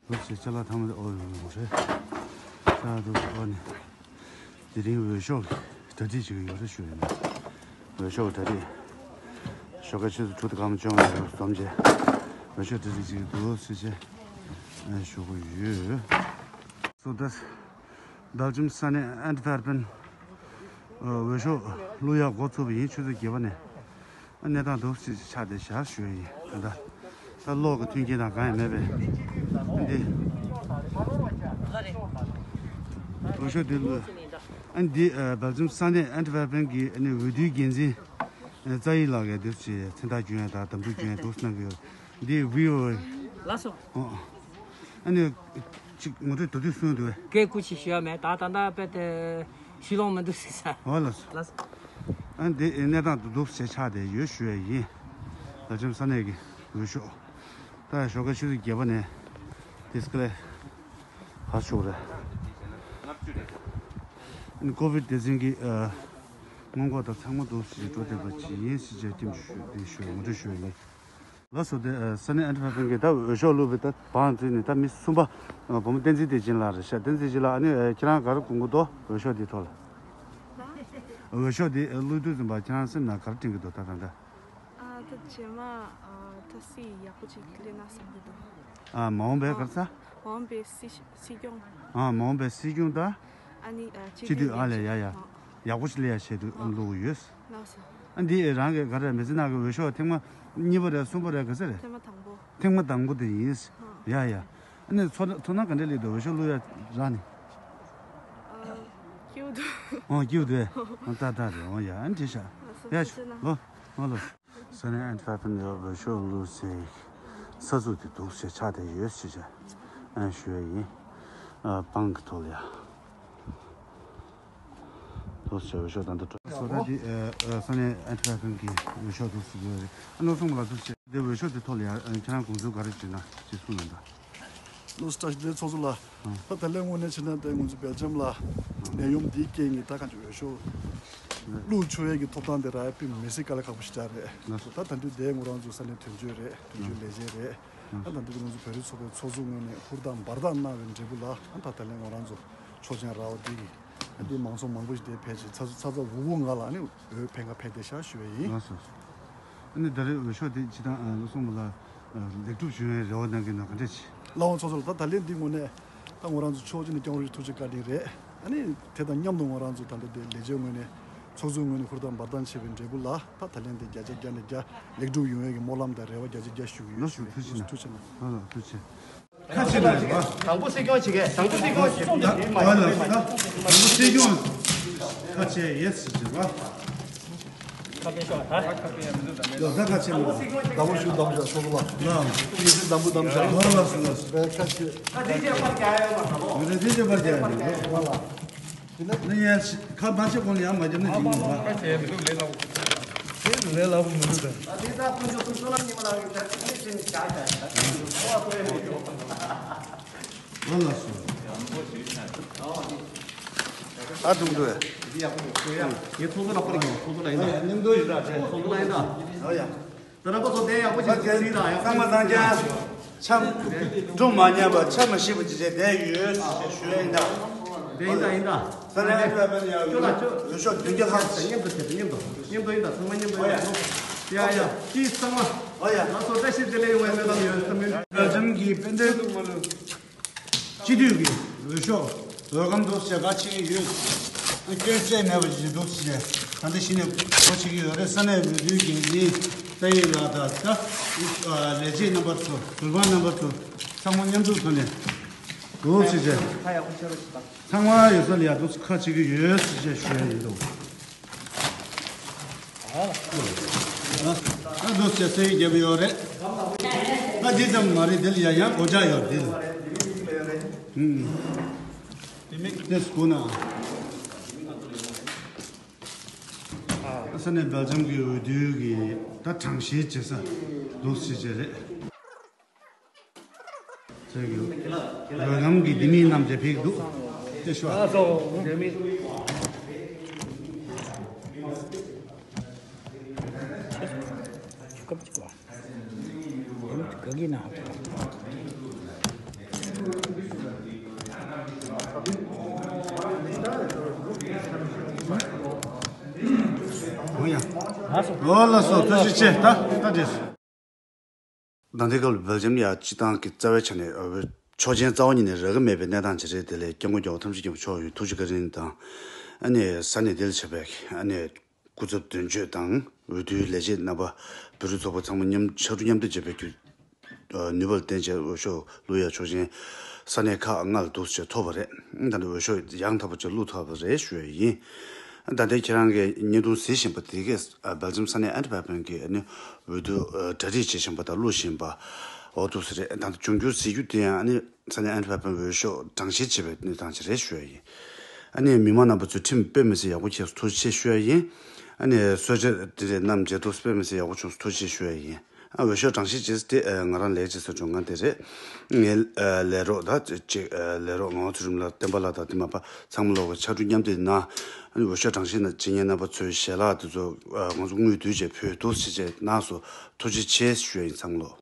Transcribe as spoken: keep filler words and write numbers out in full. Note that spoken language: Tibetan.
ལོ་ཆེ་ཆ་ལ་ཐང་མ་དེ་ཨོ་ཡོད་རེད། ས་དུ་ཨོ་ནི། དེ་རིང་འོས་ཤོག་གི་གྲ་སྒྲིག་བྱེད་ཀྱི་ཡོད་རེད་ཞུ་ཡིན། འོས་ཤོག་གི་གྲ་སྒྲིག་ཞོགས་ཀ་ཆུ་ཚོད་དྲུག་དང་སྐར་མ་བཅོ་ལྔ་ལ་འཛོམས་རྗེས་འོས་ཤོག་གྲ་སྒྲིག་བྱེད་ཀྱི་འདུག་ཟེར་བྱས་ཞུ་གི་ཡོད། སོ་ད། སྦེལ་ཇམ་ས་གནས་ཨན་ཏི་ཝེར་པན། འོས་ཤོག་བླུག་ཡག་འགོ་ཚུགས་པ་ཡིན། ཆུ་ཚོད་བརྒྱད་པ་ནས། གནས་སྟངས་འདུག་སེ་ཆགས་བསྡད་བཞག་ཞུ་ཡ་ཡིན། ད་ལྟ་ད་གློག་གི་མཐུན་རྐྱེན་དང་གང་ཡང་མེད་པས། འདི་འོས་ཤོག་འདི་བླུག་ཨ་འདི་སྦེལ་ཇམ་ས་གནས་ཨན་ཏི་ཝེར་པན་གྱི་ཨ་ནི་འོས་བསྡུའི་འགན་འཛིན་རྩ་ཡི་ལགས་ཀྱིས་འདུག་སེ་མཚན་རྟགས་སྐྱོན་ཡ་དང་འདེམས་སྒྲུག་སྐྱོན་ཡ་འདུག་སེ་གནང་གི་ཡོད། འདི་བྷི་ཨོ་ཨེ། ལགས་སོ། ཨ་ནི་ཅིག་ངོ་སྤྲོད་མདོར་བསྡུས་གསུངས་འདུག་གས། སྐུ་མཁྱེན་ཞུ་ཡ་མེད། ད་ད་ལྟ་དཔེ་དེ་ཤི་ལོང་མི་འདུག་ཟེར་ས། འོ་ལགས་སོ། ལགས་སོ། ཨ་འདི་གནས་སྟངས་འདུག་འདུག་ཟེར་ཆགས་བསྡད་ཡོད་ཞུ་ཡ་ཡིན། ལ་ཆམ་ས་གནས་ཀྱི་འོས་ཤོག་ད་ཞོགས་ཀ་ཆུ་ཚོད་བརྒྱད་པ་ནས་དེ་སྐལ་ལ་ཕར་ཤོག་རེད། ཨ་ནི་ཀོ་བིད་སྡེ་ཚན་གྱི་ཨ་སྔོན་འགོག་དང་ཚང་མ་འདུག་ཟེར་འགྲོ་བསྡད་པ་ཅིག་ཡིན་ཟེར་བྱས་ཁྲིམས་ཞུ་དེ་ཞུ་ངོ་སྤྲོད་ཞུ་ཡ་ཡིན། ལགས་སོ། དེ་ས་གནས་ཨན་ཏི་ཝེར་པན་གྱི་ད་འོས་ཤོག་བླུགས་པའི་ད་བང་བཙུགས་ནས་ད་མི་གསུམ་པ་བུ་མོ་བསྟན་འཛིན་བདེ་ཆེན་ལགས་རེད་ཤག་བསྟན་འཛིན་བདེ་ཆེན་ལགས། ཨ་ནི་ཁྱེད་རང་ག་རེ་དགོངས་ཀྱི་འདུག་འོས་ཤོག་འདིའི་ཐོག་ལ། འོས་ཤོག་འདི་བླུགས་དུས་ཙམ་པ་ཁྱེད་རང་སེམས་ནང་ག་རེ་དྲན་གྱི་འདུག་ད་ད་ད། ཨ་ད་རྗེས་མ་ཨ་ད་སྲིད་ཡག་པོ་ཅིག་སླེབས་ན་བསམ་གྱི་འདུག་ཨ་མ་འོངས་པའི་ག་རེ་ཟ། མ་འོངས་པའི་སྲིད་སྲིད་སྐྱོང་། ཨ་མ་འོངས་པའི་སྲིད་སྐྱོང་ད། ཨ་ནི་ཨ་སྤྱི་འཐུས་ཨ་ལས་ཡ་ཡ། ཡག་པོ་ཞིག་སླེབས་ཡ་ཆེད་དུ་བླུགས་ཡོད། ལགས་སོ། ཨ་འདི་རང་གི་ག་རེ་མི་ཚེ་ནང་གི་འོས་ཤོག་ཐེངས་མ་གཉིས་པ་རེད་གསུམ་པ་རེད་ག་ཚོད་རེད། ཐེངས་མ་དང་པོ། ཐེངས་མ་དང་པོ་དེ་ཡིན། ཡ་ཡ། ཨ་ནི་ཚོར་ཚོར་སྣང་ག་འདྲ་སླེབས་འདུག་འོས་ཤོག་བླུགས་ཡ་རག་ནས། ཨ་སྐྱིད་པོ་འདུག་ཨོ་སྐྱིད་པོ་འདུག་ཨོ་ད་ད་རེད་ཨོ་ཡ་ཨ་འདྲ་ཤག་ལགས་སོ། ཡ་ཐུགས་རྗེ་གནང་། ལོ་ཨོ་ལོ། ས་གནས་ཨན་ཏི་ཝེར་པན་ནས་འོས་ཤོག་བླུགས་སའི་ས་ཚུགས་དེ་འདུག་ཟེར་ཆགས་བསྡད་ཡོད་ཟེར་བྱས་ཨ་ཞུ་ཡ་ཡིན། ཨ་པང་གི་ཐོག་ལ་ཡ། འདུག་ཟེར་འོས་ཤོག་ད་ལྟ་འགྲོ། བཟོ་ལྟ་འདི་ཨ་ས་གནས་ཨན་ཏི་ཝེར་པན་གྱི་འོས་ཤོག་འདུག་ཟེར་གྱི་ཡོད་རེད། ཨ་ནོར་སོང་ལ་འདུག་ཟེར་དེ་འོས་ཤོག་དེ་ཐོག་ལ་ཡ་ཨ་ཁྱེད་རང་དགོངས་ཚུལ་ག་རེ་བྱས་ན་ཅེས་གསུངས་ལ་འདྲ། ལོ་སི་ཏྲ་ཞི་བདེ་ཚོགས་གཙོ་ལ། ད་ད་ལན་དངོས་གནས་བྱས་ན་དེ་ང་ཚོ་སྦེལ་ཇམ་ལ་ནད་ཡམས་འདིའི་རྐྱེན་གྱིས་ད་གང་ཅི་འོས་ཤོག་བླུགས་ཆོག་ཡས་ཀྱི་ཐོབ་ཐང་དེ་རག་ཡས་དཔེ་མི་སྲིད་དཀའ་ལས་ཁག་པོ་ཞིག་རེད། ད་ད་འདི་དེ་ང་རང་ཚོ་ས་གནས་དོན་གཅོད་རེད། དོན་གཅོད་ལས་བྱེད་རེད། ད་ད་འདི་ང་ཚོ་བོད་རིགས་ཚོགས་པའི་ཚོགས་གཙོ་ངོས་ནས་ཧུར་ཐག་འབད་ཐག་གནང་བའི་འབྲས་བུ་ལ་ད་ད་ལན་ང་རང་ཚོ་ཆོག་མཆན་རག་པ་འདི་གིས་འདི་མང་ཚོགས་མང་པོ་ཞིག་དེ་ཕེབས་ཤིང་ཚ་ཚ་ཚ་འུར་འུར་ངང་ལ་ནི་འོས་འཕེན་ག་ཕེབས་བསྡད་ཤག་ཞུ་ཡས་ཡིན། ལགས་སོ། ཨ་ནི་ད་རེས་འོས་ཤོག་དེ་སྤྱི་བཏང་ཨ་ལོ་སོང་བ་ལ་ཨ་ལེགས་གྲུབ་བྱུང་བའི་རེ་བ་གནང་གི་ན་ག་འདྲ་བྱེད། ལགས་འོང་ཚོགས་གཙོ་ལགས། ད་ད་ལན་འདི་དངོས་གནས་ད་ང་རང་ཚོ་ཕྱོགས་གཅིག་ནས་སྐྱོང་རུ་ཐུགས་རྗེ་བཀའ་དྲིན་རེད། ཨ་ནི་དེ་དང་མཉམ་དུ་ང་རང་ཚོ་ད་ལྟ་དེ་ལས་བྱེད་ངོས་ནས་ཚོགས་གཙོའི་ངོས་ནས་ཧུར་ཐག་འབད་ཐག་བྱས་པའི་འབྲས་བུ་ལ་ད་ད་ལན་དེ་བརྒྱ་ཆ་བརྒྱ་ནས་བརྒྱ་ལེགས་གྲུབ་ཡོང་ཡས་ཀྱི་སྨོན་ལམ་དང་རེ་བ་བརྒྱ་ཆ་བརྒྱ་ཞུ་གི་ཡོད། ལགས་སོ། ཞུ་ཡ་ཐུགས་རྗེ་ཆེ་གནང་། ཐུགས་རྗེ་ཆེ་གནང་། ལགས་ལགས་ཐུགས་རྗེ་ཆེ། ཁ་ཕྱེ་ལ་ཡོད་པ། དང་པོ་སྲིད་སྐྱོང་བྱེད་མཁན། དང་པོ་སྲིད་སྐྱོང་བྱེད་མཁན་ད་ད་ལ་ད་དང་པོ་སྲིད་སྐྱོང་ཁ་ཕྱེ་ཡེ་སི་བྱེད་པ། ཁ་ཕྱེ་ཤོག་ད། ཡོད་ད་ཁ་ཕྱེ་མ། དང་པོ་ཞུ་དང་པོ་ཞུ་ཤོག་ལ། ལ། ཡེ་སི་དང་པོ་དང་པོ་ཞུ། ལ་ལ་སུ་ལ་སུ། ད་དེ་རྗེས་པར་རྒྱག་ཡོད་མ་རེད་པོ། མི་རེ་དེ་རྗེས་པར་རྒྱག་ཡོད་མ་རེད། ལ་ལ། ནི་ཡང་ཁ་མ་ཕྱེ་གོང་ལ་ཡང་མ་བརྒྱབ་ན་འགྲིག་མི་འདུག་ཨ། ཁ་ཕྱེ་མི་འདུག་ལས་སླ་པོ། དེ་ལས་སླ་པོ་མི་འདུག་ད། ད་དེ་ད་ཁོང་ཚོ་ཁོང་ཚོ་ལ་ཉི་མ་ལ་ཡོད་ད་དེ་ནས་ཕྱིན་བྱ་བྱ་ད་ཁོ་བ་ཁོ་ཡ་མི་འདུག་ཨ་ལ་སོ། ཨ་དུང་དུ། ངས་ཚོགས་གཙོ་ལ་ཕར་གྱིས་ཚོགས་གཙོ་ལ་ཡིན་ད། མཉམ་དུ་ཡོད་ར་ཚོགས་གཙོ་ལ་ཡིན་ད། ཨོ་ཡ། ད་རང་པ་ཚོ་དེ་ཡག་པོ་ཞིག་གཟིགས་དང་ཡག་པོ་ཞིག་གཟིགས་དང་། ཚང་མ་ཚང་ཀྱང་ཆ་འགྲོ་མ་ཉམས་པ་ཆ་མ་ཤེས་པ་ཅི་བྱས་བསྡད་ཡོད་ཞེས་ཞུ་ཡ་ཡིན་ད། དེ་ཡིན་ད་ཡིན་ད། ས་གནས་ཨ་ཏི་ཝེ་པན་ཡང་ཁྱོད་ལ་ཁྱོད་འོས་ཤོག་བདུན་བརྒྱ་ལྷག་ཅིག་མཉམ་དུ་བྱས་ཏེ་མཉམ་དུ་མཉམ་དུ་ཡིན་ད། ཚང་མ་མཉམ་དུ་ཡིན་ད། ཡ་ཡ་ཅི་ཚང་མ། ཨོ་ཡ། ང་ཚོ་བཀྲ་ཤིས་བདེ་ལེགས་ཡོང་བའི་སྨོན་ལམ་ཡོད་བསམ་ཡོད། སྦེལ་ཇམ་གྱི་དཔལ་ལྡན་སྤྱི་འཐུས་ཀྱི་འོས་ཤོག་འོས་སྒམ་འདུག་ཟེར་ག་ཕྱེ་གི་ཡོད། སྐྱོན་བཤད་མེད་པ་ཞིག་འདུག་ཟེར་ད་ལྟ་གཞི་ནས་གོ་ཕྱེ་གི་ཡོད་རེད། ས་གནས་འོས་བསྡུའི་འགན་འཛིན་རྩ་ཡེ་ལགས་དང་ད་ལས་བྱེད་རྣམ་པ་ཚོ་འབུལ་བ་རྣམ་པ་ཚོ་ཚང་མ་མཉམ་འཛོམས་ཐོག་ནས་འདུག་ཟེར་བྱས་ཚང་མ་ཡོད་ས་ལ་ཡ་འདུག་ཁ་ཕྱེ་གི་ཡོད་ཟེར་བྱས་ཞུ་ཡ་ཡིན་འདུག་ཨ་འདུག་ཟེར་ཟེར་ཡི་རྒྱབ་ཡོད་རེད། ཨ་འདི་ཙམ་མ་རེད། འདི་ལ་ཡང་ཡང་སྒོ་ལྕགས་ཡོད་འདི་ལ། ཨུམ། དེ་སྒོ་ན། ཨ་ས་གནས་སྦེལ་ཇམ་གྱི་འོས་བསྡུ་གི་ད་གྲངས་བཤེར་བྱེད་ས་འདུག་ཟེར་བྱས་རེད། ཟེར་གྱི་འོས་སྒམ་གྱི་ལྡེ་མིག་རྣམས་ཀྱང་ཕེབས་འདུག་ལྟ་ཞུ་བ། ལགས་སོ། ལྡེ་མིག་སྐབས་གཅིག་པ། ལྡེ་མིག་ག་གི་ན། ཨོ་ལགས་སོ། ཐུགས་རྗེ་ཆེ། ད་ད་འདྲེས། ད་ལྟའི་སྐབས་ལ་སྦེལ་ཇམ་ཡ་སྤྱི་བཏང་གི་རྩ་བའི་ཆ་ནས་ཨ་ཆོག་མཆན་རྩ་བ་ཉིད་ནས་རག་གི་མེད་པའི་གནས་སྟངས་ཅིག་རེད། དེ་ལས་སྐྱབས་མགོན་རྒྱལ་བ་ཐམས་ཅད་མཁྱེན་པ་མཆོག་གི་ཐུགས་རྗེ་བཀའ་དྲིན་དང་། ཨ་ནི་ས་གནས་འདི་ལ་བྱས་པའི་ཨ་ནི་སྐུ་ཚབ་དོན་གཅོད་དང་འོས་བསྡུའི་ལས་བྱེད་རྣམ་པ། བོད་རིགས་ཚོགས་པ་ཚང་མ་མཉམ་ཕྱར་གྲུ་མཉམ་འདེགས་བྱེད་པའི་རྒྱུ་ཨ་ནུས་པ་ལ་བརྟེན་བྱས་འོས་ཤོག་བླུག་ཡ་ཆོག་མཆན་ས་གནས་ཁག་ལྔ་ལ་འདུག་སེ་ཐོབ་པ་རེད། ད་ནི་འོས་ཤོག་ཡང་དག་པ་ཅིག་བླུག་ཐུབ་པ་རེད་ཞུ་ཡ་ཡིན། ད་ལྟའི་ཁྱེད་རང་གིས་བརྙན་ཐུང་གཟིགས་བཞིན་པ་དེ་གས་སྦེལ་ཇམ་ས་གནས་ཨན་ཊི་ཝེར་པན་གྱི་ཨ་ནི་འོས་བསྡུ་གྲ་སྒྲིག་བྱེད་བཞིན་པ་དང་བླུག་བཞིན་པ། འོ་འདུག་སེ་རེད། ད་ལྟ་འབྱུང་འགྱུར་གཟིགས་རྒྱུ་དེ་ཡང་ཨ་ནི་ས་གནས་ཨན་ཊི་ཝེར་པན་འོས་ཤོག་གྲངས་བཤེར་བྱེད་པའི་གནས་སྟངས་ཅིག་རེད་ཞུ་ཡ་ཡིན། ཨ་ནི་མི་མང་རྣམ་པ་ཚོས་ཁྲིམས་དཔེ་མི་སྲིད་ཡག་པོ་ཁྱེར་སོང་། ཐུགས་རྗེ་ཆེ་ཞུ་ཡ་ཡིན། ཨ་ནི་གསོལ་ཇ་དེ་འདྲས་བསྣམས་བྱས་འདུག་སེ་དཔེ་མི་སྲིད་ཡག་པོ་བྱུང་སོང་། ཐུགས་རྗེ་ཆེ་ཞུ་ཡ་ཡིན། ཨ་འོས་ཤོག་གྲངས་བཤེར་བྱེད་ས་དེ་ཨ་ང་རང་ལས་བྱེད་ས་ཁྲོད་ང་དེ་རེད། ངའི་ཨ་ལས་རོགས་ད་ཅིག་ཨ་ལས་རོགས་ངག་དབང་ཚུལ་ཁྲིམས་ལགས། བསྟན་པ་ལགས་དང་དེ་མ་པ་ཚང་མ་ལོག་གི་ཕྱར་གྲུ་མཉམ་འདེགས་གནང་། ཨ་ནི་འོས་ཤོག་གྲངས་བཤེར་ནང་བྱེད་མཁན་རྣམ་པ་ཚོའི་ཞལ་ལག་དེ་ཚོ་ཨ་ང་ཚོ་དངུལ་བསྡུས་བྱས་ཕུལ་འདུག་སེ་བྱས་གནང་སོང་། ཐུགས་རྗེ་ཆེ་ཞུ་ཡ་ཡིན་ཚང་མ་ལོག།